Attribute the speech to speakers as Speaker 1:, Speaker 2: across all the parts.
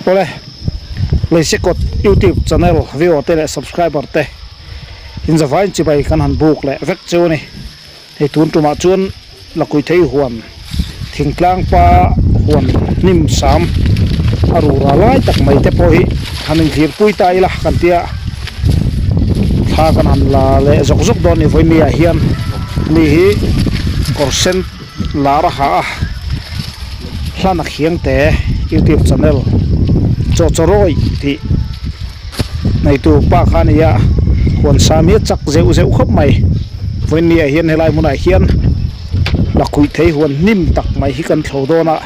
Speaker 1: Awle, Leisekawt YouTube channel viewer te leh subscriber te inzavain chibai kan han buk leh vek cheu a ni. Hei tun tumah chuan Lakuithei huan thingtlang pa huan hnim sam a rura lai tak mai te pawh hi han inhlirpui ta ila kan tia thla kan han la leh zawk zawk dawn a ni vawimiah hian ani hi kawr sen lar a ha a hlan a khiang te youtube channel chaw chaw rawi tih neitu pa kha a ni a huan sam hi a chak zeuh zeuh khawp mai. Vawinia hian helai hmunah hian lakhuih thei huan hnim tak mai hi kan thlo dawn a,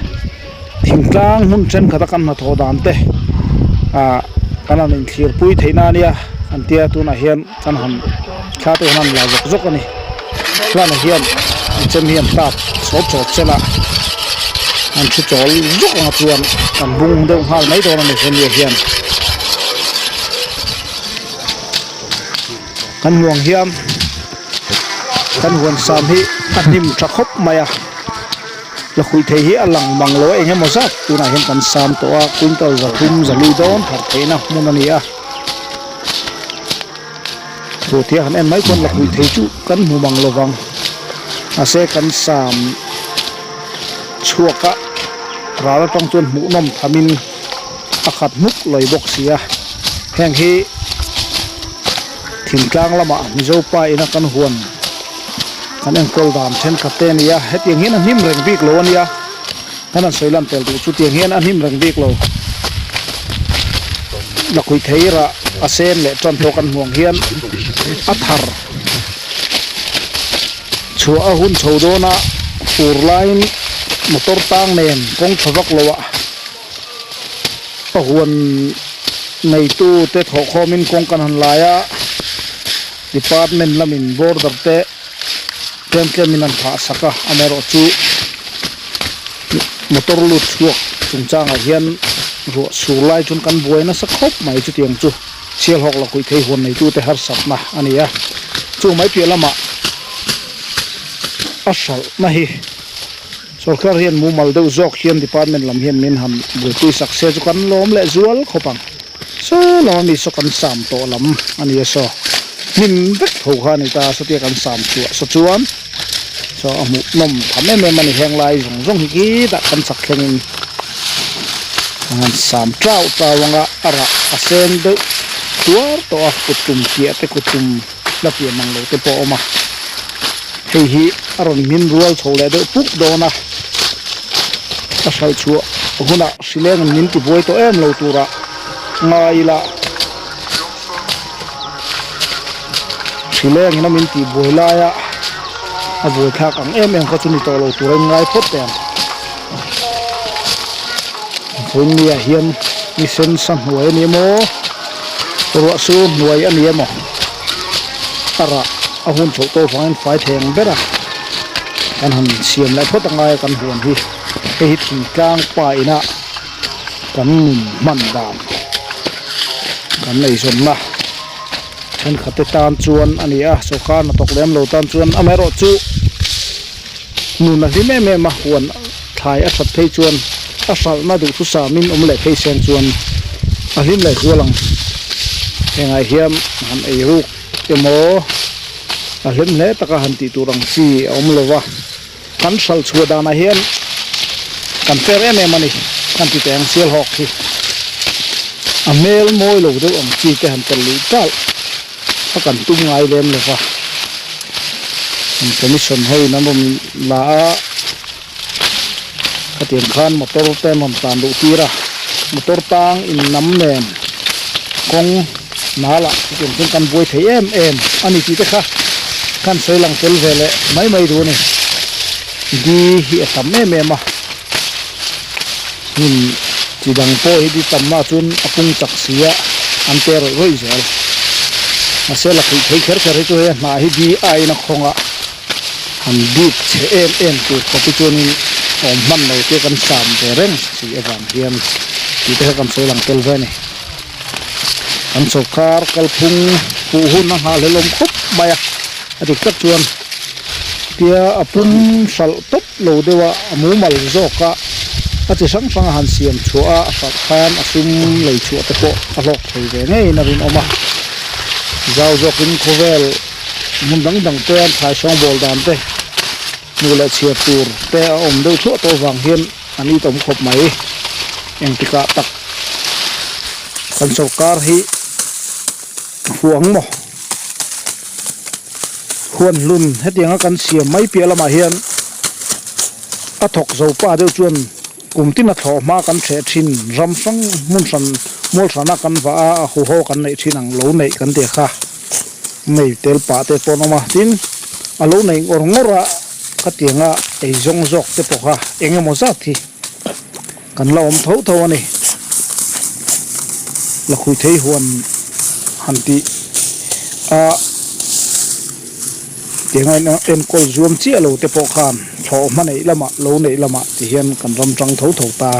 Speaker 1: thingtlang hmun thenkhat a kan hnathawh dan te ah kan han inthlir pui theih na ania an tia tunah hian kan han thla te hian an la zawk zawk a ni hlanah hian an chem hi an tap chawp chawp chel a an thu chawl zawk ang a chuan kan bung deuh nghal mai dawn a ni vawinia hian. Kan huang hian kan huan sam hi a hnim tha khawp mai a lakhuih thei hi a lang mang lo a eng emaw zat tunah hian kan sam tawh a quintal 300 zali dawn thar theihna hmun a ni a chu tia han en mai chuan lakhuih thei chu kan hmu mang lo vang mahse kan sam chhuak a ral atang chuan hmuhnawm thamin a khat hmuk lawi bawk si a heng hi thingtlang lamah Mizo pa ina kan huan kan enkawl dan thenkhat te a ni a hetiang hian a hnim reng bik lo a nia kan han sawi lan tel duh chu tiang hian a hnim reng bik lo lakhuih thei rah a sen leh tan tawh kan hmuh ang hian a thar chhuah a hun chho dawn a fur laiin motor tang nen kawng tha vak lo ah. A huan neitu te thawhkhawmin kawng kan han lai a, department lamin border te tlem tlemin an phah sak a, amaherawhchu motor lut chhuak chungchangah hian ruah sur lai chuan kan buai nasa khawp mai chutiang chu Sialhawk Lakhuih thei huan neitu te harsatna a ni a, chu mai piah lamah a hralhna hi. Sorkar hian mumal deuh zawk hian department lam hian min han buaipui sak se chu kan lawm leh zual khawp ang. Saw lama mi saw kan sam tawh lam a nia saw hnim vek tho kha a ni ta sawtia kan sam chhuah saw chuan saw a hmuh nawm tham em em a ni heng lai zawng zawng hi khitah kan chak thlengin an han sam tau tau ang a a rah a sen deuh tuar tawh a kut tum piah te kut tum la pian ang lo te pawh a awm a hei hi a rawn hmin rual chho leh deuh puk dawn a a hralh chhuah hunah hrileng in min ti buai tawh em lo turah ngai ila hrileng in a min tih buai laia a buai thlak ang em em kha chu ni tawh lo tur a in ngai phawt teh ang vawiin ni ah hian ni sen sa hnuai a ni emaw ruah sur hnuai a ni emaw a rah a hun chhoh tawh vangin fai thei ang ber a kan han siam leh phawt angai a kan huan hi hei hi thingtlang pa ina kan nun hman dan kan eizawnna thenkhat te tan chuan a ni a sawrkar hnathawk lem lo tan chuan amaherawh chu nun a hlim em em a huan thlai a that phei chuan a hralhna duhthusam in awm leh phei seng chuan a hlim leh zual ang hengah hian han ei ruk emaw a hlim hle taka han tih tur ang chi a awm lo va kan hralh chhuah danah hian kan fer em em a ni kan ti teh ang sialhawk hi a hmel mawi lo deuh ang chi te han tel luih talh a kan tum ngai lem lo va an commission ho in an rawn la a khatiang khan motor te an rawn tlan duh tir a motor tang in nam nen kawng nal ah chutiang chuan kan buai thei em em a ni tih te kha khan sawi lang tel ve leh mai mai duh a ni di hi a tam em em a hnim chi dang pawh hi di tam na chuan a pung chak si a an te rawih rawih zel mahse lakhuih thei kher kher hi chu hei a hnah hi di aiin a khawng a han bik chhe em em tur khawp hi chuanin awm hman lo te kan sam ve reng si avang hian tih te kha kan sawi lang tel ve a ni kan sawrkar kalphung puh hun a nghahhlelawm khawp mai a a dik tak chuan tia a pum hralh tawp lo deuh a a mumal zawk a. A chi hrang hrang a han siam chhuah a, a hralh khan a sum lei chhuah te pawh a hlawk thei ve ngeiin a rinawm a. Zau zawkin khawvel hmun dang dang te an thlai sawngbawl dan te hmuh leh chhiar tur te a awm deuh thluah tawh vang hian an itawm khawp mai. Engtikah tak kan sawrkar hi a fuh ang maw? Huan hlun hetianga kan siam mai piah lamah hian a thawk zo pa deuh chuan kum tin a thlawh hma kan hreh thin ram hrang hmun hran mual hrana kan vah a a huho kan neih thin ang lo neih kan ti kha nei tel pah te pawh an awm a tin a lo nei ngawr ngawr a khatianga ei zawng zawk te pawh kha eng emaw zat hi Kan la awm tho tho a ni. Lakhuithei huan han tih a tiang a enkawl zuam chiah lo te pawh khan thlawh hma neih lamah lo neih lamah ti hian kan ram tang tho tho ta.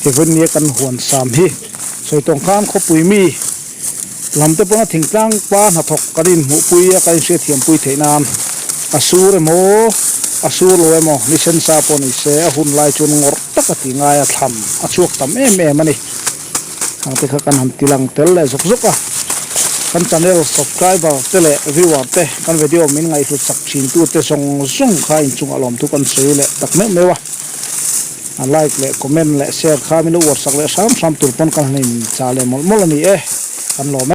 Speaker 1: He vawinia kan huan sam hi sawi tawng khan khawpui mi Lam te pawn a thingtlang pa hnathawk kan inhmuhpui a, kan inhriatthiampui theih nan a sur emaw, a sur lo emaw, ni sen sa pawh ni se a hun lai chuan ngawrh tak a ti ngai a, thlam a chhuak tam em em a ni. Hang te kha kan han ti lang tel leh zawk zawk a, kan channel subscriber te leh viewer te, kan video min ngaihhlut sak thin tu te zawng zawng kha inchungah lawmthu kan sawi leh tak meuh meuh a. A like leh comment leh share kha min lo uar sak leh hram hram tur pawn kan han in chah leh mawlh mawlh a ni e, kan lawm e.